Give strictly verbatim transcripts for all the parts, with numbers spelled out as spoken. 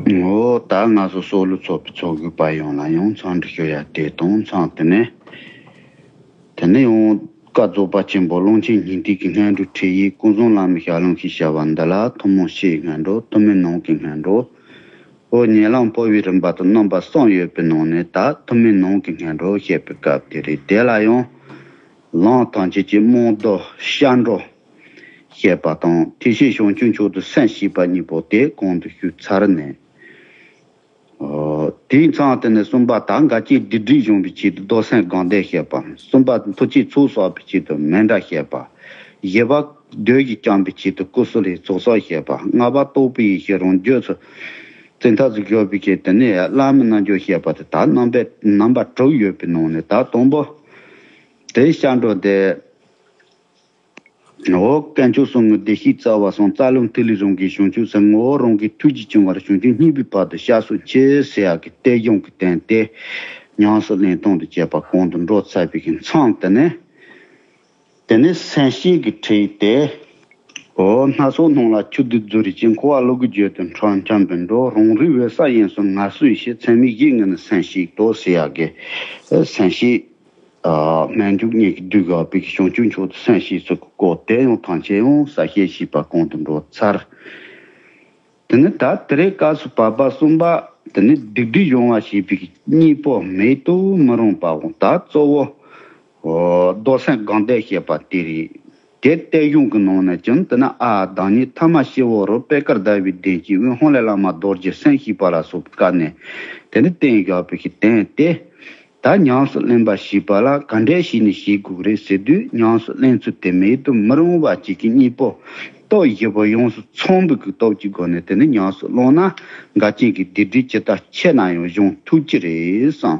འོ་ད་ང་ཚོ་སྲོག་ལུས་ཚོགས་པའི་ཚོགས་དགོས་པ་ཡོངས་ལ་ཡང་འཚམས་འདྲི་ཞུ་ཡ་དེ་དང་འཚམས་དེ་ནས། དེ་ནས་ཡང་བཀའ་རྫོགས་པ་ཆེན་པོ་ཀློང་ཆེན་སྙིང་ཐིག་གི་སྔོན་འགྲོ་ཁྲིད་ཡིག་ཀུན་བཟང་བླ་མའི་ཞལ་ལུང་ཞེས་བྱ་བ་འདི་ལ་ཐུན་མོང་ཕྱིའི་སྔོན་འགྲོ། ཐུན་མོང་ནང་གི་སྔོན་འགྲོ། འོ་ཉེ་ལམ་འཕོ་བའི་རིམ་པ་དང་རྣམ་པ་གསུམ་ཡོད་པའི་ནང་ནས་ད་ཐུན་མོང་ནང་གི་སྔོན་འགྲོ་བཤད་པའི་སྐབས་དེ་རེད། དེ་ལ་ཡང་ལམ་ཐམས་ཅད་ཀྱི་རྨོངས་བསྡད་སྐྱབས་འགྲོ་བཤད་པ་དང་། ཐེག་ཆེན་བྱང་ཆུབ་མཆོག་ཏུ་སེམས་བསྐྱེད་པ་གཉིས་པོ་དེ་གོང་དུ་ཞུས་ཚར་ནས། དེའི་མཚམས་དེ་ནས་གསུམ་པ་ད་འགལ་རྐྱེན་སྡིག་སྒྲིབ་སྦྱོང་བའི་ཆེད་དུ་རྡོར་སེམས་དགོངས་དོན་བཤད་པ། གསུམ་པ་མཐུ་ཆེན་ཚོགས་བསགས་པའི་ཆེད་དུ་མཎྜལ་བཤད་པ། བཞི་པ་བདུད་ཀྱིས་བསྐྱངས་པའི་ཆེད་དུ་ཀུ་སུ་ལུའི་ཚོགས་བསགས་བཤད་པ། ལྔ་པ་རྟོགས་པའི་ཡེ་ཤེས་རང་རྒྱུད་ཚུལ་ཚིག་མཐའ་ཚུལ་འཇོག་པའི་ཆེད་དུ་ནི་བླ་མའི་རྣལ་འབྱོར་བཤད་པ་དེ་དག་རྣམ་པ་རྣམ་པ་དྲུག་ཡོད་པའི་ནང་ནས་ད་དང་པོ་དེ་སྐྱབས་འགྲོ་དེ། འོ་དཀོན་མཆོག་གསུམ་མགོན་བདེ་གཤེགས་རྩ་བ་གསུམ། རྩ་རླུང་ཐིག་ལེ་རང་གི་བྱང་ཆུབ་སེམས། ངོ་བོ་རང་གི་ཐུགས་རྗེ་བྱིན་པར་བྱང་ཆུབ་བརྙེས་པའི་བར་དུ་སྐྱབས་སུ་མཆི་ཟེར་ཡག་གི་གཏེར་གཞུང་གི་དོན་དེ་ཉམས་སུ་ལེན་སྟངས་དང་བཅས་པ་གོང་དུ་འགྲོ་ཚར་བའི་གི་མཚམས་དེ་ནས། དེ་ནས་སེམས་བསྐྱེད་ཀྱི་ཁྲིད་ཡིག་དེ། འོ་སྣ་ཚོགས་སྣང་ལ་ཆུ་རྡུལ་རྫོགས་རིག་ཅན། འཁོར་བ་ཀླུ་གི་རྒྱུད་དུ་འཁྱམས་འཁྱམས་པའི་འགྲོ། རང་རིག་འོད་གསལ་དབྱིངས་སུ་ངལ་གསོའི་ཕྱིར། ཚད་མེད་བཞིའི་ངང་ནས་སེམས་བསྐྱེད་དོ་ཟེར་ཡག་གི་སེམས་བསྐྱེད། སྨོན་འཇུག་གཉིས་ཀྱིས་བསྡུས་དགོས་པའི་བྱང་ཆུབ་མཆོག་ཏུ་སེམས་བསྐྱེད་ཚུལ་གྱི་སྐོར་དེ་ཡང་ཐམས་ཅད་ཡང་གསལ་བཤད་བྱས་པ་གོང་དུ་འགྲོ་ཚར། དེ་ནས་ད་དེ་རིང་སྐབས་སུ་བབ་པ་གསུམ་པ་དེ་ནི་སྡིག་སྒྲིབ་སྦྱོང་བ་བྱེད་པའི་གཉེན་པོ་མེད་དུ་མི་རུང་བའོ། ད་གཙོ་བོ་རྡོར་སེམས་དགོངས་དོན་བཤད་པ་དེ་རེད། དེ་གཏེར་གཞུང་གི་ནང་ནས་ཀྱང་དེ་ན་ཨ་བདག་ཉིད་ཐ་མ་སྤྱི་བོ་རུ་པད་དཀར་ཟླ་བའི་གདན་གྱི་དབུས་ཧཱུྃ་ལས་བླ་མ་རྡོ་རྗེ་སེམས་བསྐྱེད་པ་ལ་སོགས་པའི་བཀའ་ནས་དེ་ནི་བསྟན་བཞག་པའི་གི་དོན་དེ། ད་ཉམས་སུ་ལེན་པ་ཞེས་པ་ལ་ག་འདྲས་བྱས་ནས་བྱེད་དགོས་རེད་ཟེར་དུས། ཉམས་སུ་ལེན་ཚུལ་དེ་མེད་དུ་མི་རུང་བ་ཅིག་གི་གཉེན་པོ་སྟོབས་བཞི་པོ་ཡོངས་སུ་ཚང་བའི་གི་སྟོབས་ཀྱི་སྒོ་ནས་དེ་ནི་ཉམས་སུ་བླངས་ན་འགལ་རྐྱེན་གྱི་སྡིག་སྒྲིབ་ཇི་ལྟར་ཆེ་ན་ཡང་སྦྱོང་ཐུབ་ཀྱི་རེད་བསམ།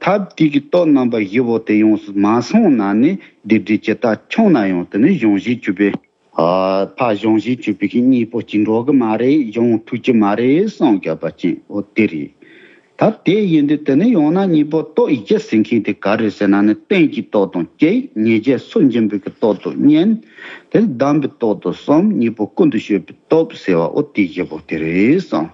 ཐབས་དེ་གི་སྟོབས་རྣམ་པ་བཞི་པོ་དེ་ཡོངས་སུ་མ་ཚང་ན་ནི་སྡིག་སྒྲིབ་ཇི་ལྟར་ཆུང་ན་ཡང་དེ་ནི་སྦྱང་བྱེད་ཆུད་པའི། ཨ། ཕར་སྦྱང་བྱེད་ཆུད་པའི་གི་གཉེན་པོ་གཅིག་འགྲོ་གི་མ་རེད། སྦྱང་ཐུབ་ཀྱི་མ་རེད་བསམ་བཞག་པ་ཅན། འོ་དེ་རེད། ད་དེ་ཡིན་དུས་དེ་ནི་ཡང་ན་གཉེན་པོ་སྟོབས་བཞི་ཟེར་མཁན་དེ་ག་རེ་ཟེར་ན་ནི་རྟེན་གྱི་སྟོབས་དང་གཅིག་ཉེས་བྱས་སུན་འབྱིན་པའི་གི་སྟོབས་དང་གཉིས། དེ་ནི་སྡོམ་པའི་སྟོབས་དང་གསུམ། གཉེན་པོ་ཀུན་ཏུ་སྤྱོད་པའི་སྟོབས་ཟེར་བ་འོ་དེ་བཞི་པོ་དེ་རེད་བསམ།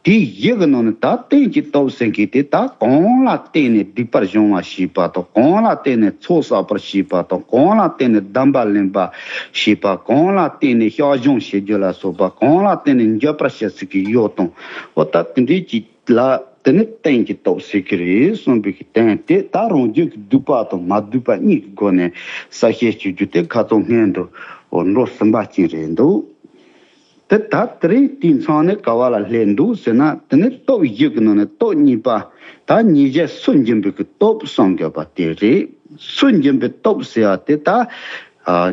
དེ་བཞི་གི་ནང་ནས་ད་རྟེན་གྱི་སྟོབས་ཟེར་མཁན་དེ་ད་གང་ལ་བརྟེན་ནས་སྡིག་པར་སྦྱོང་བ་བྱེད་པ་དང་། གང་ལ་བརྟེན་ནས་ཚོགས་བསགས་པར་བྱེད་པ་དང་། གང་ལ་བརྟེན་ནས་སྡོམ་པ་ལེན་པ་བྱེད་པ། གང་ལ་བརྟེན་ནས་བསགས་སྦྱང་བྱེད་རྒྱུ་ལ་སོགས་པ། གང་ལ་བརྟེན་ནས་འགྱོད་པར་བྱེད་ཚུལ་གྱི་ཡུལ་དང་། འོ་ད་དེ་འདྲའི་ཅིག་ལ་དེ་ནི་རྟེན་གྱི་སྟོབས་ཟེར་གྱི་རེད་གསུངས་པའི་གི་དོན་དེ་ད་རང་རྒྱུད་ཀྱི་སྡིག་པ་དང་མ་སྡིག་པ་གཉིས་ཀྱི་སྒོ་ནས་གསལ་བཤད་བྱེད་རྒྱུ་དེ་ཁ་ཚོན་སྔོན་དུ་འགྲོ་ཟིན་པ་ཅན་རེད་འདུག། དེ་ད་དེ་རིང་དེའི་མཚམས་ནས་ག་བ་ལ་སླེབས་འདུག་ཟེར་ན། དེ་ནི་སྟོབས་བཞི་གི་ནང་ནས་སྟོབས་གཉིས་པ་ད་ཉེས་བྱས་སུན་འབྱིན་པའི་གི་སྟོབས་གསུངས་ཡོད་པ་དེ་རེད། སུན་འབྱིན་པའི་སྟོབས་ཟེར་བ་དེ་ད་ཨ་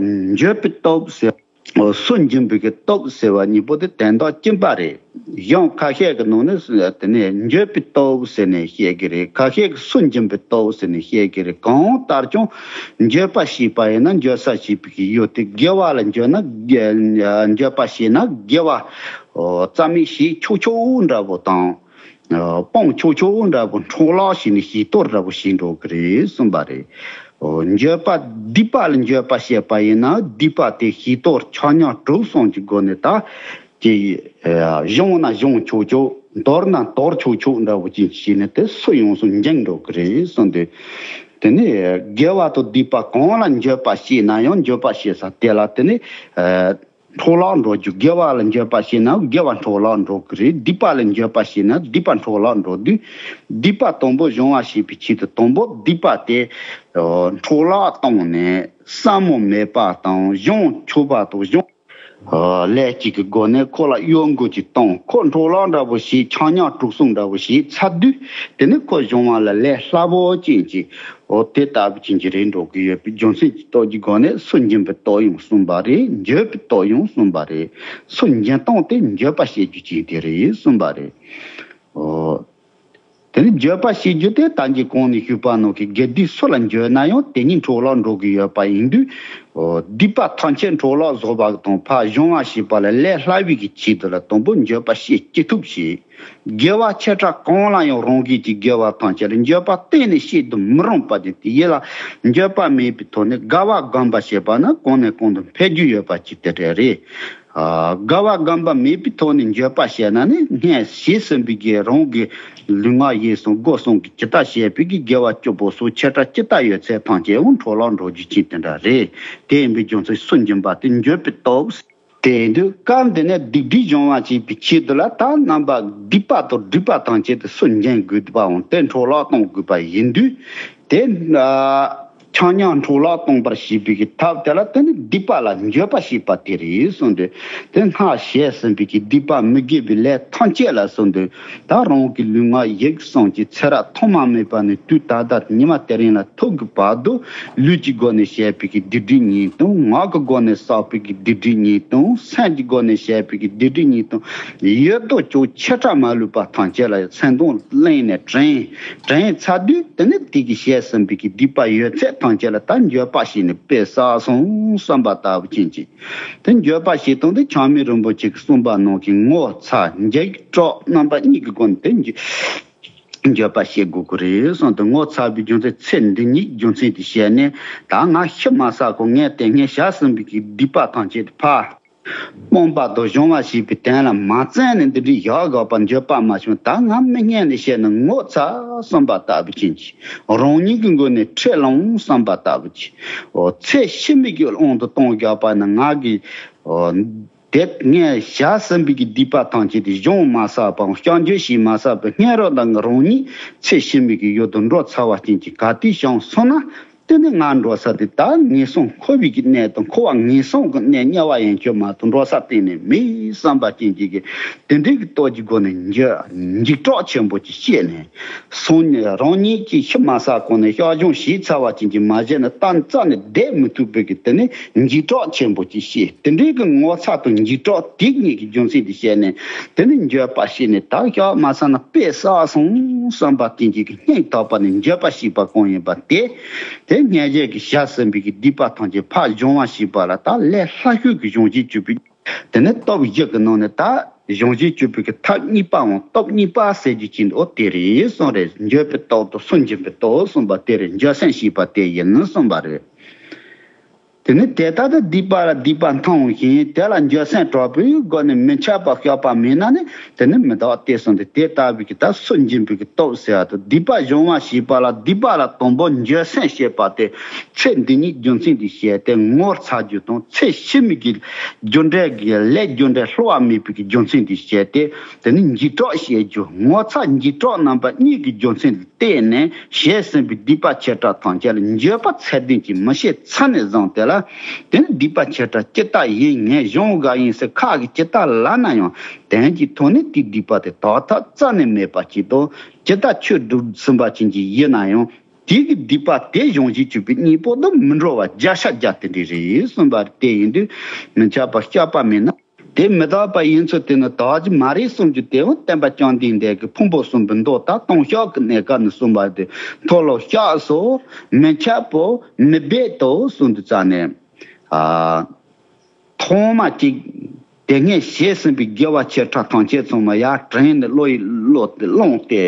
འགྱོད་པའི་སྟོབས་ཟེར། སུན་འབྱིན་པའི་གི་སྟོབས་ཟེར་བ་གཉིས་པོ་དེ་དོན་དག་གཅིག་པ་རེད། གཞུང་ཁ་ཤས་ཀྱི་ནང་ནས་དེ་ནས་འགྱོད་པའི་སྟོབས་ཟེར་ནས་བཤད་ཀྱི་རེད། ཁ་ཤས་ཀྱིས་སུན་འབྱིན་པའི་སྟོབས་ཟེར་ནས་བཤད་ཀྱི་རེད། གང་ལྟར་ཀྱང་འགྱོད་པ་བྱེད་པ་ཡིན་ན་འགྱོད་བསགས་བྱེད་པའི་གི་ཡུལ་དེ། དགེ་བ་ལ་འགྱོད་ན་དགེ་འགྱོད་པ་བྱས་ན་དགེ་བ་རྩ་མེད་བྱེད་ཆོག་ཆོག་འདྲ་པོ་དང་། སྤང་ཆོག་ཆོག་འདྲ་པོ་འཕྲོ་བརླག་བྱས་ནས་བྱེད་གཏོར་འདྲ་པོ་བྱེད་འགྲོ་གི་རེད་གསུངས་པ་རེད། འགྱོད་པ་སྡིག་པ་ལ་འགྱོད་པ་བྱེད་པ་ཡིན་ན་སྡིག་པ་དེ་བྱེད་གཏོར་ཆ་མཉམ་དྲུག་གསུམ་གྱི་སྒོ་ནས་ད། ཀྱི། སྦྱོང་ན་སྦྱོང་ཆོག་ཆོག། དོར་ན་དོར་ཆོག་ཆོག་འདྲ་བོ་ཅིག་བྱས་ནས་དེ་སུ་ཡོངས་སུ་འབྱིན་འགྲོ་གི་རེད་གསུངས་དུས། དེ་ནི་དགེ་བ་དང་སྡིག་པ་གང་ལ་འགྱོད་པ་བྱས་ན་ཡང་འགྱོད་པ་བྱེད་ས་དེ་ལ་དེ་ནི་འཕྲོ་བརླག་འགྲོ་རྒྱུ། དགེ་བ་ལ་འགྱོད་པ་བྱས་ན་དགེ་བ་འཕྲོ་བརླག་འགྲོ་གི་རེད། སྡིག་པ་ལ་འགྱོད་པ་བྱས་ན་སྡིག་པ་འཕྲོ་བརླག་འགྲོ་དུས། སྡིག་པ་དང་པོ་སྦྱོང་བ་བྱེད་པའི་ཆེད་དུ་དང་པོ་སྡིག་པ་དེ་འཕྲོ་བརླག་བཏང་ནས་བསམ་མནོ་མེད་པ་དང་སྦྱོང་ཆོག་པ་དང་སྦྱོང་། ལས་གཅིག་གི་སྒོ་ནས་ཁོ་ལ་གཡོ་འགུལ་གྱིས་བཏང་། ཁོ་འཕྲོ་བརླག་འདྲ་པོ་ཞིག་ཆ་མཉམ་དྲུག་གསུམ་འདྲ་པོ་ཞིག་ཚར་དུས། དེ་ནི་ཁོ་སྦྱོང་བ་ལ་ལས་སླ་པོ་ཅན་གྱི། འོ་དེ་ལྟ་བུ་ཅན་གྱི་རེད་འགྲོ་གི་ཡོད་པའི་རྒྱུ་མཚན་གྱི་སྟོབས་ཀྱི་སྒོ་ནས་སུ་འབྱིན་པའི་སྟོབས་ཡང་གསུངས་པ་རེད། འགྱོད་པའི་སྟོབས་ཡང་གསུངས་པ་རེད། སུ་འབྱིན་སྟངས་དེ་འགྱོད་པ་བྱེད་རྒྱུ་ཅན་དེ་རེད་གསུངས་པ་རེད། འོ། དེ་ནི་འགྱོད་པ་བྱེད་རྒྱུ་དེ་ད་གིན་གོང་ནས་ཞུས་པ་ནང་གི་དགེ་སྡིག་སུ་ལ་འགྱོད་ན་ཡང་དེ་ཉིད་འཕྲོ་བརླག་འགྲོ་གི་ཡོད་པ་ཡིན་དུས། སྡིག་པ་ཐམས་ཅད་འཕྲོ་བརླག་བཟོ་བ་དང་ཕར་སྦྱོང་བ་བྱེད་པ་ལས་ལས་སླ་བའི་གི་ཆེད་དུ་ལ་དང་པོ་འགྱོད་པ་བྱེད་ཅི་ཐུབ་བྱེད། དགེ་བ་ཆེ་ཕྲ་གང་ལ་ཡང་རང་གིས་ཀྱི་དགེ་བ་ཐམས་ཅད་ལ་འགྱོད་པ་གཏན་ནས་བྱེད་དུ་མི་རུང་བ་དེ་དེ་ཡིན་ལ། འགྱོད་པ་མེད་པའི་ཐོག་ནས་དགའ་བ་སྒོམ་པ་བྱེད་པ་ན་གོང་ནས་གོང་དུ་འཕེལ་རྒྱུ་ཡོད་པ་ཅིག་དེ་འདྲ་རེད། དགའ་བ་སྒོམ་པ་མེད་པའི་ཐོག་ནས་འགྱོད་པ་བྱས་ན་ནི་སྔར་བྱས་ཟིན་པའི་གི་རང་གི་ལུས་ངག་ཡིད་གསུམ་སྒོ་གསུམ་གྱི་ཇི་ལྟར་བྱས་པའི་གི་དགེ་བ་བཅུ་པོ་སོགས་ཆེ་ཕྲ་ཇི་ལྟར་ཡོད་ཚད་ཐམས་ཅད་འོང་འཕྲོ་བརླག་འགྲོ་རྒྱུ་ཅིག་དེ་འདྲ་རེད། དེ་ཡིན་པའི་རྒྱུ་མཚན་སུན་འབྱིན་པ་དེ་འགྱོད་པའི་སྟོབས། དེ་ཡིན་དུས་སྐབས་འདི་ནས་སྡིག་སྒྲིབ་སྦྱོང་བ་བྱེད་པའི་ཆེད་དུ་ལ་ད་རྣམ་པ་སྡིག་པ་དང་སྒྲིབ་པ་ཐམས་ཅད་དེ་སུན་འབྱིན་དགོས་པའང་དེ་འཕྲོ་བརླག་གཏོང་དགོས་པ་ཡིན་དུས། དེ་ཆ་མཉམ་འཕྲོ་བརླག་གཏོང་བར་བྱེད་པའི་གི་ཐབས་དེ་ལ་དེ་ནི་སྡིག་པ་ལ་འགྱོད་པ་བྱེད་པ་དེ་རེད་གསུངས་ཏེ། དེ་སྔར་བྱས་ཟིན་པའི་གི་སྡིག་པ་མི་དགེ་བའི་ལས་ཐམས་ཅད་ལ་གསུངས་ཏེ། ད་རང་གི་ལུས་ངག་ཡིད་གསུམ་གྱི་ཚེ་རབས་ཐོག་མ་མེད་པ་ནས་དུས་ད་ལྟ་ཉི་མ་དེ་རིང་ལ་ཐུག་གི་བར་དུ་ལུས་ཀྱི་སྒོ་ནས་བྱས་པའི་གི་སྡིག་སྒྲིབ་གཉིས་དང་། ངག་གི་སྒོ་ནས་བསགས་པའི་གི་སྡིག་སྒྲིབ་གཉིས་དང་། སེམས་ཀྱི་སྒོ་ནས་བྱས་པའི་གི་སྡིག་སྒྲིབ་གཉིས་དང་། ཡོད་དོ་ཅོག་ཆེ་ཕྲ་མ་ལུས་པ་ཐམས་ཅད་ལ་སེམས་གདོང་བླངས་ནས་དྲན། དྲན་ཚར་དུས་དེ་ནི་དེ་གི་བྱས་ཟིན་པའི་གི་སྡིག་པ་ཡོད་ཚད་ཐམས་ཅད་ལ་ད་འགྱོད་པ་བྱས་ནས་དཔེ་བསགས་སོང་བསམ་པ་ལྟ་བུ་ཅན་གྱི། དེ་འགྱོད་པ་བྱེད་སྟངས་དེ་ཆགས་མེད་རིན་པོ་ཆེ་གི་གསུངས་པ་ནང་གི་ངོ་ཚ་འཇིགས་སྐྲག་རྣམ་པ་གཉིས་ཀྱི་སྒོ་ནས་དེ་འགྱོད་འགྱོད་པ་བྱེད་དགོས་ཀྱི་རེད་གསུངས་ཏེ། ངོ་ཚ་བའི་རྒྱུ་མཚན་ཚེ་འདི་ཉིད་རྒྱུ་མཚན་དེ་བཤད་ནས། ད་ང་ཤི་མ་ཚར་གོང་ངས་དེ་སྔ་བྱས་ཟིན་པའི་གི་སྡིག་པ་ཐམས་ཅད་དེ་ཕར་སྤོང་བ་དང་སྦྱོང་བ་བྱེད་པའི་དོན་ལ་མ་བརྩམས་ནས་འདི་འདྲའི་ཡག་དགག་པ་འགྱོད་པ་མ་བྱུང་། ད་ང་མི་སྔོན་ནས་བཤད་ན་ངོ་ཚ་བསམ་པ་ལྟ་བུ་ཅན་གྱི། རང་ཉིད་ཀྱི་མགོ་ནས་ཁྲིད་ལོང་བསམ་པ་ལྟ་བུ་ཅན། འོ་ཚེ་ཕྱི་མའི་གི་དབང་དུ་གཏོང་རྒྱག་པ་ན་ང་གི། འོ། དེ་སྔ་བྱས་ཟིན་པའི་གི་སྡིག་པ་ཐམས་ཅད་དེ་སྦྱོང་མ་ཚར་བའམ་སྐྱོན་བརྗོད་བྱས་མ་ཚར་བའི་སྔོན་རོལ་དང་རང་ཉིད་ཚེ་ཕྱི་མའི་གི་ཡུལ་དུ་འགྲོ་ཚར་བ་ཅན་གྱི་ག་དུས་བྱུང་སོང་ན། དེ་ནི་ང་འགྲོ་ས་དེ་ད་ངན་སོང་འཁོར་བའི་གི་གནས་དང་འཁོར་བ་ངན་སོང་གི་གནས་དམྱལ་བ་ཡན་ཆོད་མ་གཏོགས་འགྲོ་ས་གཏན་ནས་མེད་བསམ་པ་ཅན་གྱི་གི་དེ་འདྲའི་གི་སྟོབས་ཀྱི་སྒོ་ནས་འགྱོད་འཇིགས་སྐྲག་ཆེན་པོ་ཅིག་སྐྱེས་ནས། སོང་ནས་རང་ཉིད་ཀྱིས་ཤི་མ་ཚར་གོང་ནས་བསྐྱར་སྦྱོང་བྱས་ཚར་བ་ཅན་གྱི་མ་བྱས་ན་གཏན་རྩ་ནས་བསྡད་མི་ཐུབ་པའི་གི་དེ་ནི་འཇིགས་སྐྲག་ཆེན་པོ་ཅིག་སྐྱེས། དེ་འདྲའི་གི་ངོ་ཚ་དང་འཇིགས་སྐྲག་དེ་གཉིས་ཀྱི་རྒྱུ་མཚན་དེ་བཤད་ནས། དེ་ནི་འགྱོད་པ་བྱས་ནས་ད་བསྐྱར་མ་ཚར་ན་དཔེ་བསགས་སོང་བསམ་པ་དེ་གཉིས་ཀྱི་སྙིང་ཐག་པ་ནས་འགྱོད་པ་བྱས་པ་གང་ཡིན་པ་དེ། དེ་སྔ་རྗེས་ཀྱི་བྱས་ཟིན་པའི་གི་སྡིག་པ་ཐམས་ཅད་ཕར་སྦྱོང་བ་བྱས་པ་ལ་ད་ལས་སླ་ཤོས་ཀྱི་སྦྱོང་བྱེད་བཅུ་པའི། དེ་ནས་སྟོབས་བཞི་གི་ནང་ནས་ད་སྦྱོང་བྱེད་བཅུ་པའི་གི་ཐབས་གཉིས་པའམ་སྟོབས་གཉིས་པ་ཟེར་རྒྱུ་ཅན་འོ་དེ་རེད་གསུངས་རེད། འགྱོད་པའི་སྟོབས་དང་སུན་འབྱིན་པའི་སྟོབས་གསུངས་པ་དེ་རེད། འགྱོད་སེམས་བྱས་པ་དེ་ཡིན་གསུངས་པ་རེད། དེ་ནས་དེ་ལྟར་དུ་སྡིག་པ་ལ་སྡིག་པ་མཐོང་ཞིང་དེ་ལ་འགྱོད་སེམས་དྲག་པོའི་སྒོ་ནས་མི་འཆབ་པ་སྐྱོབ་པ་མེད་ན་ནི་དེ་ནི་མི་དག་སྟེ་གསུངས་ཏེ། དེ་ལྟ་བུའི་གི་ད་སུན་འབྱིན་པའི་གི་སྟོབས་ཟེར་བ་དང་སྡིག་པ་སྦྱོང་བ་བྱས་པ་ལ་སྡིག་པ་ལ་དང་པོ་འགྱོད་སེམས་བྱེད་པ་དེ། ཚེ་འདི་ཉིད་རྒྱུ་མཚན་དུ་བྱས་ཏེ་ངོ་ཚ་རྒྱུ་དང་། ཚེ་ཕྱི་མའི་གི་རྒྱུ་འབྲས་ཀྱི་ལས་རྒྱུ་འབྲས་བསླུ་བ་མེད་པའི་གི་རྒྱུ་མཚན་དུ་བྱས་ཏེ་དེ་ནི་འཇིགས་སྐྲག་བྱེད་རྒྱུ། ངོ་ཚ་འཇིགས་སྐྲག་རྣམ་པ་གཉིས་ཀྱི་རྒྱུ་མཚན་དུ་བརྟེན་ནས་བྱས་ཟིན་པའི་སྡིག་པ་ཆེ་ཕྲ་ཐམས་ཅད་ལ་འགྱོད་པ་ཚད་ལྡན་གྱིས་མི་ཤེས་ཚར་ནས་བཟུང་སྟེ་ལ། དེ་ནི་སྡིག་པ་ཆེ་ཕྲ་ཇི་ལྟར་ཡིན་ངས་སྦྱོང་དགོས་ཡིན་ཟེར་ཁ་གིས་ཇི་ལྟར་ལབ་ན་ཡང་དོན་གྱི་ཐོག་ནས་དེའི་སྡིག་པ་དེ་དག་ཐབས་རྩ་ནས་མེད་པ་ཅིག་དང་། ཇི་ལྟར་ཆོས་སྒྲུབ་ཟིན་པ་ཅན་གྱི་ཡིན་ན་ཡང་། དེ་གི་སྡིག་པ་དེ་སྦྱོང་བྱེད་བཅུ་པའི་གཉིས་པོ་དང་མི་འགྲོ་བ་བརྒྱ་ཆ་བརྒྱ་དེ་འདྲ་རེད་གསུངས་པ་དེ་ཡིན་དུས། མི་འཆབ་པ་སྐྱོབ་པ་མེད་ན། དེ་མི་དག་པ་ཡིན་ཚུལ་དེ་ནི་དག་རྒྱུ་མ་རེད་གསུང་རྒྱུ་དེའང་བསྟན་པ་བཅོམ་ལྡན་འདས་ཀྱིས་ཕུང་པོ་གསུམ་པའི་མདོ་དང་ལྟུང་བཤགས་ཀྱི་གནས་སྐབས་ནས་གསུངས་པ་དེ། མཐོལ་ལོ་བཤགས་སོ། མི་འཆབ་བོ། མི་སྦེད་དོ་གསུངས་དུས་ཙ་ནས། ཨ། ཐོག་མ་གཅིག་དེ་སྔས་བྱས་ཟིན་པའི་དགེ་བ་ཆེ་ཕྲ་ཐམས་ཅད་ཚང་མ་ཡར་དྲན་ནས་བློ་ཡི་བློ་དེ་བླངས་ཏེ།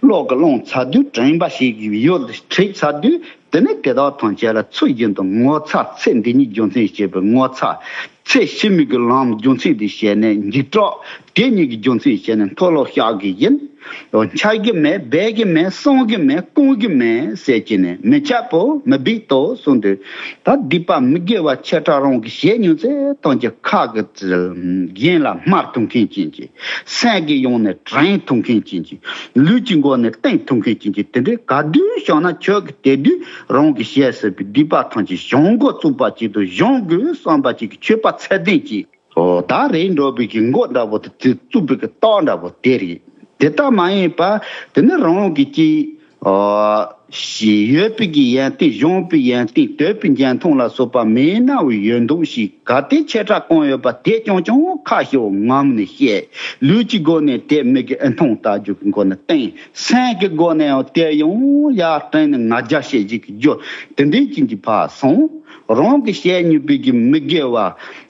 བློ་གི་བླངས་ཚར་དུས་དྲན་པ་ཞིག་གི་ཡུལ་དུ་ཁྲིད་ཚར་དུས། དེ་ནས་དེ་དག་ཐམས་ཅད་ལ་ཚུལ་བཞིན་དུ་ངོ་ཚ། ཚེ་འདི་ཉིད་རྒྱུ་མཚན་བྱས་པའི་ངོ་ཚ། ཚེ་ཕྱི་མའི་གི་ལམ་རྒྱུ་མཚན་དུ་བྱས་ནས་འཇིགས་སྐྲག་དེ་གཉིས་ཀྱི་རྒྱུ་མཚན་བྱས་ནས་མཐོལ་ལོ་བཤགས་ཀྱི་ཡིན། འཆབ་ཀྱི་མེད། སྦེད་ཀྱི་མེད། གསང་གི་མེད། སྐུང་གི་མེད་ཟེར་གྱི་ནས། མི་འཆབ་བོ། མི་སྦེད་དོ་གསུངས་དུས། ད་སྡིག་པ་མི་དགེ་བ་ཆེ་ཕྲ་རང་གི་བྱས་མྱོང་ཚེ་ཐམས་ཅད་ཁ་གི་གཞན་ལ་སྨྲ་ཐུབ་མཁན་ཅན་གྱི། སེམས་ཀྱི་ཡོངས་ནས་དྲན་ཐུབ་མཁན་ཅན་གྱི། ལུས་ཀྱི་སྒོ་ནས་བསྟན་ཐུབ་མཁན་ཅན་གྱི། དེ་འདྲའི་ག་དུས་བྱུང་ན་ཁྱོད་ཀྱིས་དེ་དུས་རང་གི་བྱས་ཟིན་པའི་སྡིག་པ་ཐམས་ཅད་གཞན་འགོ་བཙུགས་པ་ཅིག་ཏུ་སྦྱོང་དགོས་བསམ་པ་ཅིག་གི་མཆོད་པ་ཚད་ལྡན་གྱིས། ཨོ། ད་རེས་འགྲོ་བའི་གི་མགོ་འདྲ་པོ་དེ་བཙུགས་པའི་གི་རྟགས་འདྲ་པོ་དེ་རེད། དེ་ལྟ་མ་ཡིན་པ་དེ་ནི་རང་གི་ཅིག་ཨོ། ཞེས་ཡོད་པའི་གི་ཡོན་ཏན། སྦྱོང་པའི་ཡོན་ཏན། དོད་པའི་འཇོན་ཐང་ལ་སོགས་པ་མེད་ན་བའི་ཡོད་མདོག་ཞིག་ག་དེ་ཆེ་ཕྲ་གང་ཡོད་པ་དེ་རྐྱང་རྐྱང་ཁ་ཤོ་ངམ་ནས་བཤད། ལུས་ཀྱི་སྒོ་ནས་དེ་མི་གི་ཨེ་མཐོང་ལྟ་རྒྱུ་གི་སྒོ་ནས་བསྟན། སེམས་ཀྱི་སྒོ་ནས་ཡང་དེ་ཡང་ཡར་དྲན་ནས་ང་རྒྱལ་བྱེད་ཀྱི་རྒྱུ་དེ་འདྲའི་ཅན་གྱི་ཕར་སོང་། རང་གི་བཤད་མྱོང་བའི་གི་མི་དགེ་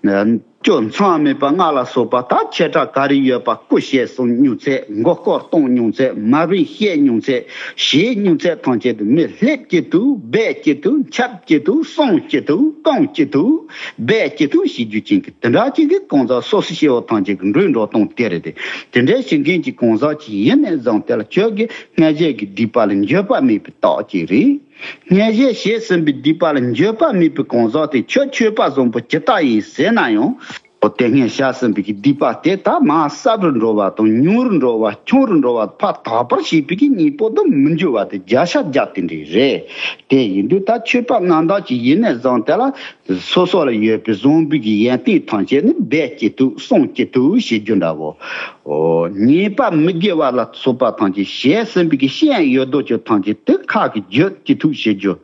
བ། སྤྱོད་མཚམས་མེད་པ་ལྔ་ལ་སོགས་པ་ད་ཆེ་ཕྲ་ག་རེ་ཡོད་པ་སྐུ་བཤད་གསུང་མྱོང་ཚད། མགོ་སྐོར་གཏོང་མྱོང་ཚད། མ་བིན་བཤད་མྱོང་ཚད། བྱེད་མྱོང་ཚད་ཐམས་ཅད་དུ་མི་སླེབས་ཀྱི་འདུག་སྦས་ཀྱི་འདུག་འཆབ་ཀྱི་འདུག་གསུང་གི་འདུག་རྐང་གི་འདུག་སྦས་ཀྱི་འདུག་བྱེད་རྒྱུ་ཅན་གྱི་དེ་འདྲ་ཅིག་གི་གང་ཟག་སོ་སོ་སྐྱེ་བོ་ཐམས་ཅད་ཀྱི་འགྲོས་འགྲོ་སྟངས་དེ་རེད་དེ། དེ་འདྲའི་བྱེད་མཁན་གྱི་གང་ཟག་ཅིག་ཡིན་ནས་བཟུང་དེ་ལ་ཁྱོད་ཀྱིས་སྔ་བྱས་ཀྱི་སྡིག་པ་ལ་འགྱོད་པ་མེད་པའི་རྟགས་ཅིག་རེད། སྔ་བྱས་བྱས་ཟིན་པའི་སྡིག་པ་ལ་འགྱོད་པ་མེད་པའི་གང་ཟག་དེ་ཁྱོད་ཆོས་པ་བཟང་པོ་ཇི་ལྟ་ཡིན་ཟེར་ན་ཡང་། འོ་དེ་སྔ་བྱས་ཟིན་པའི་གི་སྡིག་པ་དེ་ད་མར་སྲབ་རུ་འགྲོ་བ་དང་ཉུང་རུ་འགྲོ་བ་ཆུང་རུ་འགྲོ་བ་ཕར་དག་པར་བྱེད་པའི་གི་གཉེན་པོ་དུ་མི་འགྱུར་བ་དེ་བརྒྱ་ཆ་བརྒྱ་དེ་འདྲ་རེད། དེ་ཡིན་དུས་ད་ཆོས་པ་རྣམ་དག་ཅིག་ཡིན་ནས་བཟུང་དེ་ལ་སོ་སོ་ལ་ཡོད་པའི་བཟང་པོའི་གི་ཡོན་ཏན་ཐམས་ཅད་ནི་སྦས་ཀྱི་འདུག་གསུང་གི་འདུག་བྱེད་རྒྱུ་འདྲ་བོ། འོ། ཉེས་པ་མི་དགེ་བ་ལ་སོགས་པ་ཐམས་ཅད་བྱས་ཟིན་པའི་གི་ཤེས་ཡོན་ཡོད་དོ་ཅོག་ཐམས་ཅད་དེ་ཁ་གི་བརྗོད་ཀྱི་ཐུགས་བྱེད་རྒྱུ།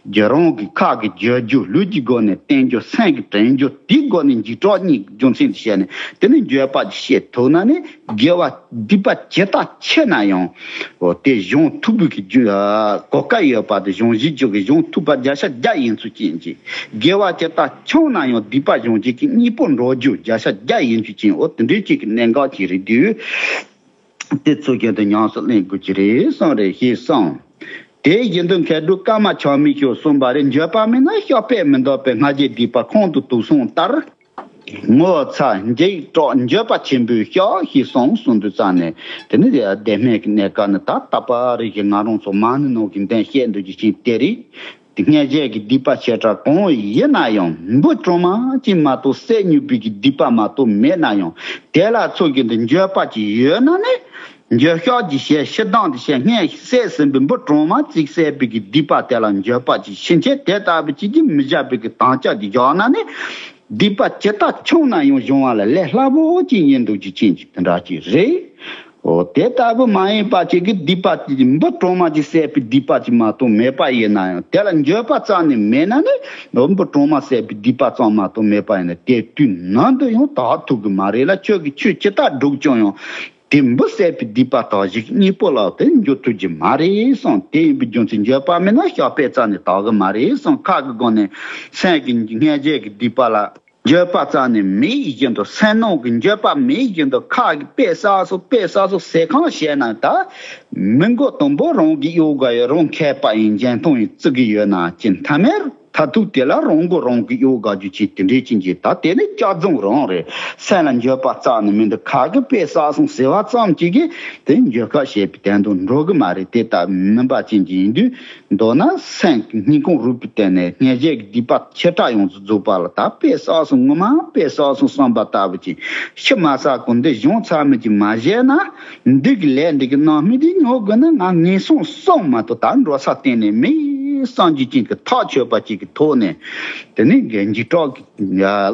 རྒྱུ་རང་གི་ཁ་གི་བརྗོད་རྒྱུ་ལུས་ཀྱི་སྒོ་ནས་བསྟན་རྒྱུ་སེམས་ཀྱི་དྲན་རྒྱུ་དེའི་སྒོ་ནས་འཇིགས་སྐྲག་གཉིས་རྒྱུ་མཚན་དུ་བྱས་ནས་དེ་ནི་འགྱོད་པ་ཅིག་བྱེད་ཐུབ་ན་ནི་དགེ་བ་སྡིག་པ་ཇི་ལྟར་ཆེ་ན་ཡང་། འོ་དེ་སྦྱོང་ཐུབ་པའི་གི་རྒྱུ་གོ་སྐབས་ཡོད་པ་དེ་སྦྱོང་བྱེད་རྒྱུ་གི་སྦྱོང་ཐུབ་པ་བརྒྱ་ཆ་བརྒྱ་ཡིན་ཚུལ་ཅན་གྱི་དགེ་བ་ཇི་ལྟར་ཆུང་ན་ཡང་སྡིག་པ་སྦྱོང་བྱེད་ཀྱི་གཉེན་པོ་འགྲོ་རྒྱུ་བརྒྱ་ཆ་བརྒྱ་ཡིན་ཚུལ་ཅན། འོ་དེ་འདྲའི་ཅིག་གི་གནད་འགག་ཅིག་རེད་དུས། དེ་ཚོ་ཀྱང་དུ་ཉམས་སུ་ལེན་དགོས་ཀྱི་རེད་གསུངས་རེད་ཞེས་གསུངས། དེ་བཞིན་དུ་མཁས་གྲུབ་ཀརྨ་ཆགས་མེད་ཀྱིས་གསུངས་པ་རེད། འགྱོད་པ་མེད་ན་བཤགས་པས་མི་འདག་པའི་སྔ་རྗེས་སྡིག་པ་ཁོང་དུ་དུག་གསུམ་ལྟར། ངོ་ཚ་འཇིགས་སྐྲག་འགྱོད་པ་ཆེན་པོས་བཤགས་ཞེས་གསུངས་གསུངས་དུས་ཙང་ནས་དེ་ནི་བདེན་མེད་ཀྱི་གནས་སྐབས་ནི་ད་ལྟ་བར་གྱི་ང་རང་ཚོ་མ་ཎི་ནང་གི་འདོན་བཤད་འདོད་ཀྱི་ཆེན་དེ་རེད། དེ་སྔ་རྗེས་ཀྱི་སྡིག་པ་ཆེ་ཕྲ་གང་ཡིན་ན་ཡང་འབུ་གྲོག་མ་གཅིག་མ་གཏོགས་བསད་ནུས་པའི་གི་སྡིག་པ་མ་གཏོགས་མེད་ན་ཡང་དེ་ལ་ཚོད་ཀྱི་འདི་འགྱོད་པ་ཅིག་ཡོད་ན་ནི་འགྱོད་བཤགས་ཀྱི་ཞལ་ཕྱི་ལྡང་དུ་བྱས་སྔས་བསད་ཟིན་པའི་འབུ་གྲོག་མ་གཅིག་བསད་པའི་གི་སྡིག་པ་དེ་ལ་འགྱོད་པ་ཅིག་ཕྱིན་ཆད་དེ་ལྟ་བུ་ཅིག་གིས་མི་བཞག་པའི་གི་དམ་བཅའ་ཅིག་བཞག་ན་ནི། སྡིག་པ་ཇི་ལྟར་ཆུང་ན་ཡང་སྦྱོང་བ་ལ་ལས་སླ་པོ་ཅིག་ཡིན་འདུག་ཅིག་ཅན་ཅིག་དེ་འདྲ་ཅིག་རེད། འོ་དེ་ལྟ་བུ་མ་ཡིན་པ་ཅིག་གི་སྡིག་པ་ཅིག་འབུ་གྲོག་མ་ཅིག་བསད་པའི་སྡིག་པ་ཅིག་མ་གཏོགས་མེད་པ་ཡིན་ན་ཡང་དེ་ལ་འགྱོད་པ་རྩ་ནས་མེད་ན་ནི་འོ་འབུ་གྲོག་མ་བསད་པའི་སྡིག་པ་ཙམ་མ་གཏོགས་མེད་པ་ཡིན་ན་དེ་དུས་ནམ་དུ་ཡང་དག་ཐུབ་གི་མ་རེད་ལ། ཁྱོད་ཀྱིས་ཆོས་ཇི་ལྟར་སྒྲུབ་ཀྱང་ཡང་དེ་འབུ་བསད་པའི་སྡིག་པ་དག་ཞིག་གཉེན་པོ་ལ་དེ་འགྱོད་ཐུབ་ཀྱི་མ་རེད་གསུངས། དེ་ཡིན་པའི་རྒྱུ་མཚན་འགྱོད་པ་མེད་ན་བཤགས་པས་རྩ་ནས་དག་གི་མ་རེད་གསུངས། ཁ་གི་སྒོ་ནས་སེམས་ཀྱི་སྔ་རྗེས་ཀྱི་སྡིག་པ་ལ། འགྱོད་པ་རྩ་ནས་མེད་བཞིན་དུ་སེམས་ནང་གི་འགྱོད་པ་མེད་བཞིན་དུ་ཁ་གི་དཔེ་གསར་སོ་དཔེ་གསར་སོ་ཟེར་གང་བཤད་ན་ད་མི་མགོ་དུམ་བུ་རང་གི་གཡོ་ག་ཡོད་རང་མཁས་པ་ཡིན་འཇོན་ཐང་ཡིན་བརྩི་གི་ཡོད་ན་ཅི་མཐའ་མེད་མཐར་ཐུག་དེ་ལ་རང་མགོ་རང་གི་གཡོ་ག་རྒྱུ་ཅིག་དེ་འདྲའི་ཅན་གྱི་ད་དེ་ནི་སྐྱག་རྫུན་རང་རེད། སེམས་ལ་འགྱོད་པ་རྩ་ནས་མི་འདུག་ཁ་གི་དཔེ་གསར་སོང་ཟེར་བ་ཙམ་ཅིག་གིས་དེ་འགྱོད་ཁ་བཤད་པའི་དོན་དུ་འགྲོ་གི་མ་རེད། དེ་ལྟ་མིན་པ་ཅན་གྱི་ཡིན་དུས། མདོར་ན་སེམས་ཀྱི་སྙིང་ཁོང་རུས་པའི་གཏིང་ནས་སྔ་རྗེས་ཀྱི་སྡིག་པ་ཆེ་ཕྲ་ཡོངས་སུ་རྫོགས་པ་ལ་ད་དཔེ་གསར་སོང་ངོ་མ་དཔེ་གསར་སོང་བསམ་པ་ལྟ་བུ་ཅིག་ཤི་མ་ཟ་གོང་འདི་གཞུང་ཚར་མི་ཅིག་མ་བཞེས་ན་འདི་གི་ལས་འདི་གི་རྣམ་སྨིན་འདི་ཉོ་དགོས་ན་ང་ངན་སོང་གསུམ་མ་གཏོགས་ད་འགྲོ་ས་གཏན་ནས་མེད་བསམ་རྒྱུ་ཅན་གྱི་ཐག་ཆོད་པ་ཅིག་གི་ཐོག་ནས་དེ་ནས་འཇིགས་སྐྲག་གི་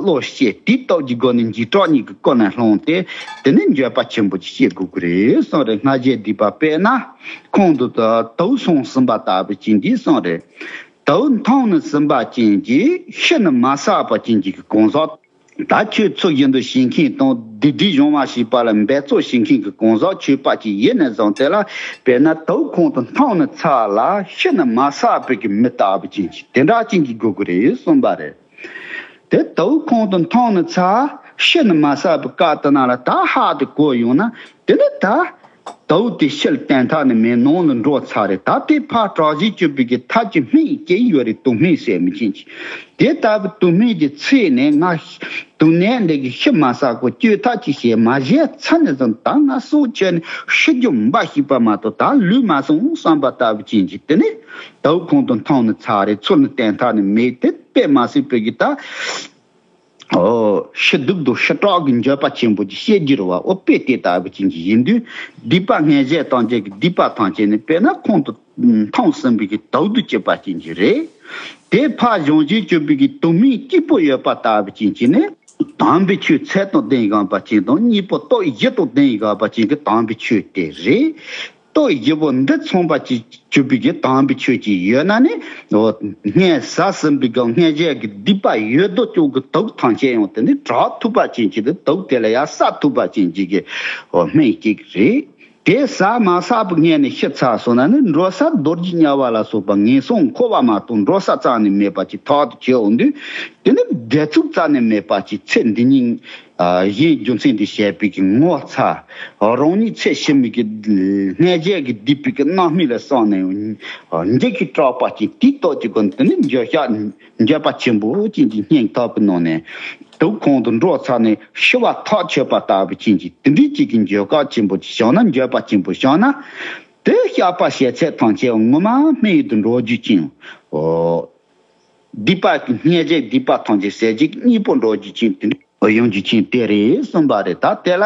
བློ་སྐྱེས་དེའི་སྟོབས་ཀྱི་སྒོ་ནས་འཇིགས་སྐྲག་གཉིས་ཀྱི་སྐུ་ནས་ལྷུང་སྟེ་དེ་ནས་འགྱོད་པ་ཆེན་པོ་ཅིག་བྱེད་དགོས་ཀྱི་རེད་གསུངས་རེད། སྔ་རྗེས་སྡིག་པ་དཔེར་ན། ཁོང་དུ་དུ་དུག་སོང་ཟིན་པ་ལྟ་བུ་ཅན་གྱིས་གསུངས་རེད། དུག་འཐུང་ནི་ཟིན་པ་ཅན་གྱིས་ཤི་ནི་མ་བསགས་པ་ཅན་གྱི་གང་ཟག་ད་ཁྱོད་ཚོ་བཞིན་དུ་བྱེད་མཁན་དང་སྡིག་སྒྲིབ་སྦྱོང་བ་ཞེས་པ་ལ་འབད་རྩོལ་བྱེད་མཁན་གྱི་གང་ཟག་ཆོས་པ་ཅིག་ཡིན་ནས་བཟུང་དེ་ལ་དཔེར་ན་དུག་ཁོང་དུ་འཐུང་ནི་ཚར་ལ་ཤི་ནི་མ་བསགས་པའི་གི་མི་ལྟ་བུ་ཅན་གྱི་དེ་འདྲ་ཅན་གྱི་དགོས་ཀྱི་རེད་གསུངས་པ་རེད། དེ་དུག་ཁོང་དུ་འཐུང་ནི་ཚར་ཤི་ནི་མ་བསགས་པའི་སྐབས་དེ་ན་ལ་ད་ཧ་དེ་གོ་ཡོང་ན་དེ་ནི་ད། དུག་དེ་ཕྱིར་བཏོན་ཐབས་ནི་མེད་ནང་ལ་འགྲོ་ཚར་རེད། ད་དེ་ཕར་དྲག་ཞིག་གཅོད་པའི་གི་ཐབས་ཀྱི་སྨན་སྐྱེ་ཡོད་རེད། དུག་སྨན་ཟེར་མི་ཅན་གྱི་དེ་ལྟ་བུ་དུག་སྨན་གྱི་ཚེ་ནས་ང་དུག་ནད་འདི་གི་ཤི་མ་ཟ་གོ་གཅོད་ཐབས་ཅིག་བྱས་མ་བྱས་ཚར་ནས་བཟུང་ད་ང་སྲོག་ཆད་ནས་ཤི་རྒྱུ་འབའ་ཞིག་པ་མ་གཏོགས་ད་ལུས་མ་སོང་བསམ་པ་ལྟ་བུ་ཅན་གྱི་དེ་ནི་དུག་ཁོང་དུ་འཐུང་ནི་ཚར་རེད། ཚུར་ནི་བཏོན་ཐབས་ནི་མེད། དེ་དཔེ་མ་སྲིད་པའི་གི་ད། ཨོ། ཤི་སྡུག་དང་ཤི་སྐྲག་གི་འགྱོད་པ་ཆེན་པོ་ཅིག་བཤད་རྒྱུ་རེད་བ། ཨོ་དཔེ་དེ་ལྟ་བུ་ཅན་གྱི་ཡིན་དུས་སྡིག་པ་སྔ་རྗེས་དང་བཅས་ཀྱི་སྡིག་པ་ཐམས་ཅད་ནི་དཔེར་ན་ཁོང་དུ་འཐུང་ཟིན་པའི་གི་དུག་ཏུ་གྱུར་པ་ཅན་གྱི་རེད། དེ་ཕར་གཞུང་བཞིན་གྱུར་པའི་གི་དུག་སྨན་སྐྱིད་པོ་ཡོད་པ་ལྟ་བུ་ཅན་གྱི་ནི་དམ་པའི་ཆོས་ཚད་དང་ལྡན་དགོས་པ་ཅན་དང་གཉེན་པོ་སྟོབས་བཞི་དང་ལྡན་དགོས་པ་ཅན་གྱི་དམ་པའི་ཆོས་དེ་རེད། སྟོབས་བཞི་པོ་འདི་ཚང་བ་ཅིག་གྱུར་པའི་གི་དམ་པའི་ཆོས་ཅིག་ཡོད་ན་ནི། འོ། སྔས་ཟ་ཟིན་པའི་གི་སྔ་རྗེས་ཀྱི་སྡིག་པ་ཡོད་དོ་ཅོག་གི་དུག་ཐམས་ཅད་ཡང་དེ་ནི་དྲག་ཐུབ་པ་ཅན་གྱི་དེ་དུག་དེ་ལ་ཡང་བསགས་ཐུབ་པ་ཅན་གྱི་གི། འོ། སྨན་གཅིག་རེད། དེ་ཟ་མ་ཟ་བའི་སྔོན་ནས་ཤི་ཚར་སོང་ན་ནི་འགྲོ་ས་རྡོ་རྗེ་དམྱལ་བ་ལ་སོགས་པ་ངན་སོང་འཁོར་བ་མ་གཏོགས་འགྲོ་ས་རྩ་ནས་མེད་པ་ཅིག་ཐག་ཏུ་ཆོད་འོང་དུས། དེ་ནི་བདེ་ཚུལ་རྩ་ནས་མེད་པ་ཅིག་ཚེ་འདི་ཉིད་གཞན་རྒྱུ་མཚན་འདི་བཤད་པའི་གི་ངོ་ཚ། རང་ཉིད་ཚེ་ཕྱི་མའི་གི་སྔ་རྗེས་ཀྱི་སྡིག་པའི་གི་རྣམ་སྨིན་ལ་སོགས་ནས་འཇིགས་ཀྱི་སྐྲག་པ་ཅིག་དེའི་སྟོབས་ཀྱི་སྒོ་ནས་དེ་ནི་འགྱོད་བཤགས། འགྱོད་པ་ཆེན་པོ་ཅན་གྱི་སྙིང་ཐག་པའི་ནང་ནས་དུག་ཁོང་དུ་འགྲོ་ཚར་ནས་ཤི་བ་ཐག་ཆོད་པ་ལྟ་བུ་ཅན་གྱི་དེ་འདྲའི་ཅིག་གི་འགྱོད་བཤགས་ཆེན་པོ་ཅིག་བྱུང་ན། འགྱོད་པ་ཆེན་པོ་བྱུང་ན། དེ་བཤགས་པ་བྱས་ཚད་ཐམས་ཅད་ངོ་མ་སྨིན་ཡུལ་དུ་འགྲོ་རྒྱུ་ཅན། འོ། སྡིག་པ་སྔ་རྗེས་སྡིག་པ་ཐམས་ཅད་ཟད་རྒྱུ་གི་གཉེན་པོ་འགྲོ་རྒྱུ་ཅན་དེ་འདྲ་ཡོང་རྒྱུ་ཅན་དེ་རེད་གསུངས་པ་རེད། ད་དེ་ལ་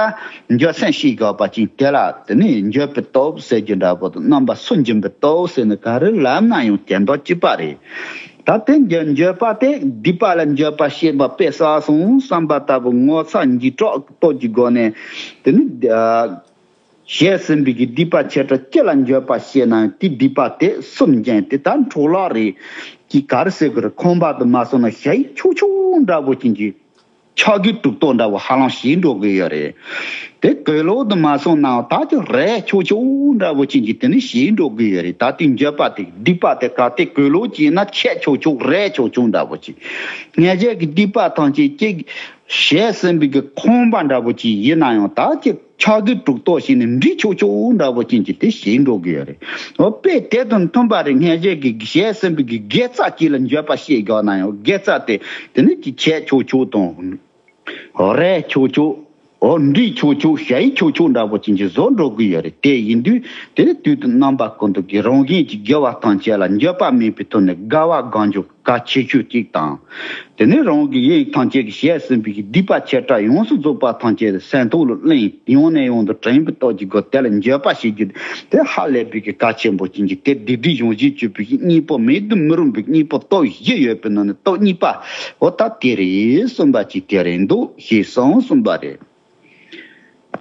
འགྱོད་སེམས་ཤེས་དགོས་པ་ཅན་དེ་ལ་དེ་ནི་འགྱོད་པའི་སྟོབས་ཟེར་རྒྱུ་འདྲ་པོ་དང་རྣམ་པ་སུན་འབྱིན་པའི་སྟོབས་ཟེར་ནས་ག་རེ་ལབ་ན་ཡང་དེ་འདྲ་གཅིག་པ་རེད། ད་དེ་འགྱོད་འགྱོད་པ་དེ་སྡིག་པ་ལ་འགྱོད་པ་བྱེད་པ་དཔེ་བསགས་སོང་བསམ་པ་ལྟ་བུ་ངོ་ཚ་འཇིགས་སྐྲག་གི་སྟོབས་ཀྱི་སྒོ་ནས་དེ་ནི། བྱས་ཟིན་པའི་གི་སྡིག་པ་ཆེ་ཕྲ་ཅི་ལ་འགྱོད་པ་བྱས་ན་ཡང་དེ་སྡིག་པ་དེ་སུན་འབྱིན་ཏེ་ད་འཕྲོ་བརླག་རེད། ཀྱི་ག་རེ་ཟེར་དགོས་རེད། ཁང་པ་དུ་མ་སོང་ན་ཞ་ཡི་ཆོག་ཆོག་འདྲ་པོ་ཅན་གྱི་ཆག་སྒོའི་གྲུབ་རྟོག་འདྲ་པོ་ཧ་ལམ་ཞིག་འགྲོ་གི་ཡོད་རེད། དེ་གོས་ལོག་དུ་མ་སོང་ནའང་ད་ཀྱི་རས་ཆོག་ཆོག་འདྲ་པོ་ཅན་གྱི་དེ་ནི་ཞིག་འགྲོ་གི་ཡོད་རེད། ད་དེ་འགྱོད་པ་དེ་སྡིག་པ་དེ་ག་དེ་གོས་ལོག་ཅིག་ཡིན་ན་ཆག་ཆོག་ཆོག་རས་ཆོག་ཆོག་འདྲ་པོ་ཅིག་སྔ་རྗེས་ཀྱི་སྡིག་པ་ཐམས་ཅད་ཀྱི། བྱས་ཟིན་པའི་གི་ཁང་པ་འདྲ་པོ་ཅིག་ཡིན་ན་ཡང་ད་ཀྱི་ཆག་སྒོའི་གྲུབ་རྟོག་ཞིག་ནི་འབྲི་ཆོག་ཆོག་འདྲ་པོ་ཅན་གྱི་དེ་ཞིག་འགྲོ་གི་ཡོད་རེད། འོ་དཔེ་དེ་དང་མཐུན་པ་རེད། སྔ་རྗེས་ཀྱི་བྱས་ཟིན་པའི་གི་དགེ་རྩ་ཅིག་ལ་འགྱོད་པ་བྱེད་དགོས་ན་ཡང་དགེ་རྩ་དེ་དེ་ནི་ཀྱི་ཆག་ཆོག་ཆོག་དང་། རས་ཆོག་ཆོག་འོ་འབྲི་ཆོག་ཆོག་ཞ་ཡི་ཆོག་ཆོག་འདྲ་པོ་ཅན་གྱི་བཟོ་འགྲོ་གི་ཡོད་རེད། དེ་ཡིན་དུས་དེ་ནི་དུས་དང་རྣམ་པ་ཀུན་ཏུ་གི་རང་གཞན་གྱི་དགེ་བ་ཐམས་ཅད་ལ་འགྱོད་པ་མེད་པའི་ཐོག་ནས་དགའ་བ་དགའ་འཇོག་གལ་ཆེ་ཤོས་གཅིག་དང་། དེ་ནས་རང་གི་སེམས་ཐམས་ཅད་ཀྱི་བྱས་ཟིན་པའི་སྡིག་པ་ཆེ་ཕྲ་ཡོངས་སུ་རྫོགས་པ་ཐམས་ཅད་སེམས་ཐོག་ལ་གླེང་ཡང་ནས་ཡང་དུ་དྲན་པའི་སྟོབས་ཀྱི་སྒོ་དེ་ལ་འགྱོད་པ་བྱེད་རྒྱུ་དེ་ཧ་ལས་པའི་གི་གལ་ཆེན་པོ་ཅན་གྱི་དེ་སྡིག་སྒྲིབ་སྦྱང་བྱེད་བྱེད་པའི་གཉེན་པོ་མེད་དུ་མི་རུང་བའི་གཉེན་པོ་སྟོབས་བཞི་ཡོད་པའི་ནང་ནས་སྟོབས་གཉིས་པ་འོ་ད་དེ་རེད་གསུངས་པ་ཅིག་དེ་རེད་འདུག་ཞེས་གསུངས་གསུངས་པ་རེད།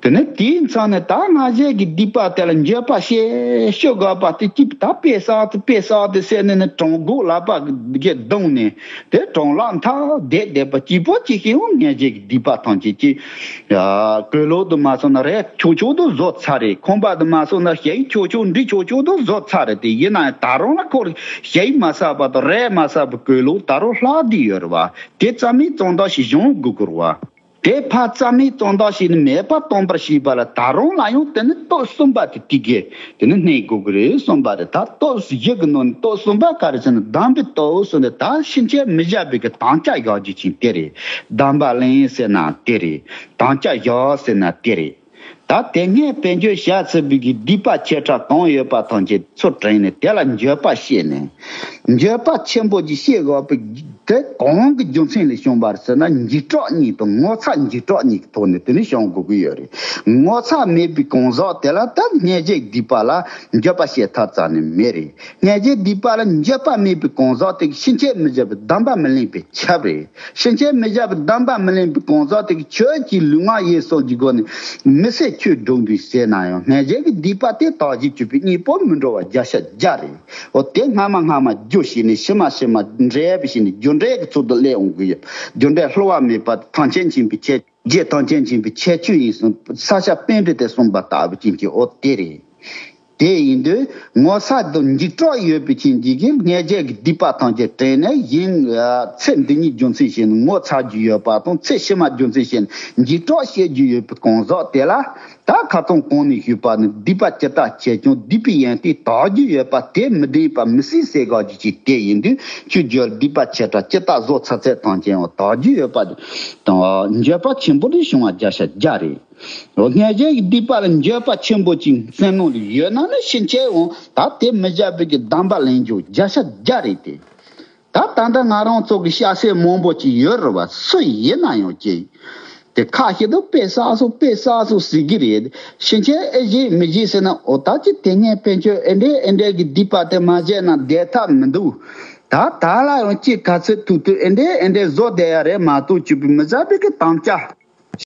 དེ་ནས་དེའི་མཚམས་ནས་ད་སྔ་རྗེས་ཀྱི་སྡིག་པ་དེ་ལ་འགྱོད་པ་བྱེད་ཤོག་དགོས་པ་དེ་གཅིག་ད་དཔེ་བསགས་ཏེ་དཔེ་བསགས་ཏེ་ཟེར་ནས་ནི་བྲང་གོག་ལག་པ་གིས་བརྡུངས་ནས་དེ་བྲང་ལག་མཐའ་བསྡད་བསྡད་པ་གཅིག་པོ་གཅིག་ཤེས་འོང་། སྔ་རྗེས་ཀྱི་སྡིག་པ་ཐམས་ཅད་ཀྱི་གོས་ལོག་ཏུ་མ་སོང་ན་རས་ཆོག་ཆོག་ཏུ་བཟོ་ཚར་རེད། ཁང་པ་དུ་མ་སོང་ན་ཞ་ཡི་ཆོག་ཆོག་འབྲི་ཆོག་ཆོག་ཏུ་བཟོ་ཚར་རེད། དེ་ཡིན་ན་ཡང་ད་རུང་ལ་ཁོར་ཞ་ཡི་མ་ཟ་བ་དང་རས་མ་ཟ་བའི་གོས་ལོག་ད་རུང་ལྷག་བསྡད་ཡོད་རེད་བ། དེ་རྩ་མེད་གཙང་དག་ཞིག་སྦྱང་དགོས་དགོས་རེད་བ། དེ་ཕར་རྩ་མེད་གཙང་དག་བྱས་ནས་མེད་པ་གཏོང་བར་བྱེད་པ་ལ་ད་རུང་ལ་ཡང་དེ་ནི་སྟོབས་གསུམ་པ་དེ་དེ་གས་དེ་ནི་གནས་དགོས་ཀྱི་རེད་གསུངས་པ་རེད། ད་སྟོབས་བཞི་གི་ནང་ནས་སྟོབས་གསུམ་པ་ག་རེ་ཟེར་ན་སྡོམ་པའི་སྟོབས་ཟེར་ནས་ད་ཕྱིན་ཆད་མི་བྱ་བའི་གི་དམ་བཅའ་བཞག་རྒྱུ་ཅན་དེ་རེད། སྡོམ་པ་ལེན་ཟེར་ན་དེ་རེད། དམ་བཅའ་བཞག་ཟེར་ན་དེ་རེད། ད་དེ་སྔའི་དཔེ་བརྗོད་བྱ་ཚུལ་བའི་གི་སྡིག་པ་ཆེ་ཕྲ་གང་ཡོད་པ་ཐམས་ཅད་ཚུར་དྲན་ནས་དེ་ལ་འགྱོད་པ་བྱས་ནས། འགྱོད་པ་ཆེན་པོ་ཅིག་བྱེད་དགོས་པའི་དེ་གང་གི་རྒྱུ་མཚན་ལས་བྱུང་བ་རེད་ཟེར་ན་འཇིགས་སྐྲག་གཉིས་དང་ངོ་ཚ་འཇིགས་སྐྲག་གཉིས་ཀྱི་ཐོག་ནས་དེ་ནི་བྱུང་དགོས་ཀྱི་ཡོད་རེད། ངོ་ཚ་མེད་པའི་གང་ཟག་དེ་ལ་ད་སྔ་རྗེས་སྡིག་པ་ལ་འགྱོད་པ་བྱེད་ཐབས་རྩ་ནས་མེད་རེད། སྔ་རྗེས་སྡིག་པ་ལ་འགྱོད་པ་མེད་པའི་གང་ཟག་དེ་གིས་ཕྱིན་ཆད་མི་བྱ་བའི་སྡོམ་པ་མི་ལེན་པས་ཁྱབ་རེད། ཕྱིན་ཆད་མི་བྱ་བའི་སྡོམ་པ་མི་ལེན་པའི་གང་ཟག་དེ་གིས་ཆོས་ཀྱི་ལུས་ངག་ཡིད་གསུམ་གྱི་སྒོ་ནས་མི་ཟད་ཆོས་སྒྲུབ་འདོད་ཟེར་ན་ཡང་སྔ་རྗེས་ཀྱི་སྡིག་པ་དེ་དག་བྱེད་བྱེད་པའི་གཉེན་པོ་མི་འགྲོ་བ་བརྒྱ་ཆ་བརྒྱ་རེད། འོ་དེ་སྔ་མ་སྔ་མ་རྒྱུ་བྱས་ནས་ཕྱི་མ་ཕྱི་མ་འབྲས་བུ་བྱས་ནས་རྒྱུ་འབྲས་ཀྱི་ཚུལ་དུ་སླེབས་འོང་གི་ཡོད། རྒྱུ་འབྲས་བསླུ་བ་མེད་པ་ཐམས་ཅད་མཁྱེན་པའི་ཁྱད་རྗེས་ཐམས་ཅད་མཁྱེན་པའི་ཁྱད་ཆོས་ཡིན་གསུངས། ས་སྐྱ་པཎྜི་ཏས་གསུངས་པ་ལྟ་བུ་ཅན་གྱི་འོ་དེ་རེད། དེ་ཡིན་དུས་ངོ་ཚ་དང་འཇིགས་སྐྲག་ཡོད་པའི་རྐྱེན་གྱིས་ཀྱི་སྔ་རྗེས་ཀྱི་སྡིག་པ་ཐམས་ཅད་དྲན་ནས་ཡིན། ཚེ་འདི་ཉིད་རྒྱུ་མཚན་བྱས་ནས་ངོ་ཚ་རྒྱུ་ཡོད་པ་དང་ཚེ་ཕྱི་མ་རྒྱུ་མཚན་བྱས་ནས་འཇིགས་སྐྲག་བྱེད་རྒྱུ་ཡོད་པའི་གང་ཟག་དེ་ལ་ད་ཁ་སང་གོང་ནས་ཞུས་པ་ནི་སྡིག་པ་ཇི་ལྟར་ཆེ་ཀྱང་སྡིག་པའི་ཡོན་ཏན་དག་རྒྱུ་ཡོད་པ་དེ་མི་ལྡན་པ་མི་སྲིད་ཟེར་དགོས་རྒྱུ་ཅིག་དེ་ཡིན་དུས་ཆོས་བརྒྱུད་སྡིག་པ་ཆེ་ཕྲ་ཇི་ལྟར་བཟོ་ཚར་ཚད་ཐམས་ཅད་ཡང་དག་རྒྱུ་ཡོད་པ་དང་འགྱོད་པ་ཆེན་པོ་རེ་བྱུང་བ་བརྒྱ་ཆ་བརྒྱ་རེད། སྔ་རྗེས་ཀྱི་སྡིག་པ་ལ་འགྱོད་པ་ཆེན་པོ་ཅིག་སེམས་ནང་ལ་ཡོད་ན་ནི་ཕྱིན་ཆད་འོང་ད་དེ་མི་བྱ་བའི་གི་སྡོམ་པ་ལེན་རྒྱུ་བརྒྱ་ཆ་བརྒྱ་རེད་དེ། ད་ད་ལྟ་ང་རང་ཚོ་གི་སྐྱ་སེར་མང་པོ་ཅིག་ཡོད་རེད་བ། སུ་ཡིན་ན་ཡང་ཅིག་དེ་ཁ་ཤས་དུ་དཔེ་བསགས་སོང་དཔེ་བསགས་སོང་ཟེར་གི་རེད། ཕྱིན་ཆད་ཨེ་བྱེད་མི་བྱེད་ཟེར་ན་འོ་ད་ཅི་དེ་སྔའི་ཕན་ཆོད་ཨེ་འདྲས་ཨེ་འདྲས་གི་སྡིག་པ་དེ་མ་བྱས་ན་བསྡད་ཐབས་མི་འདུག་ད་ད་ལ་ཡང་ཅིག་ག་ཚོད་ཐུབ་ཐུབ་ཨེ་འདྲས་ཨེ་འདྲས་བཟོ་བསྡད་ཡ་རེད་མ་གཏོགས་ཅིག་པུ་མི་བྱ་བའི་གི་དམ་བཅའ།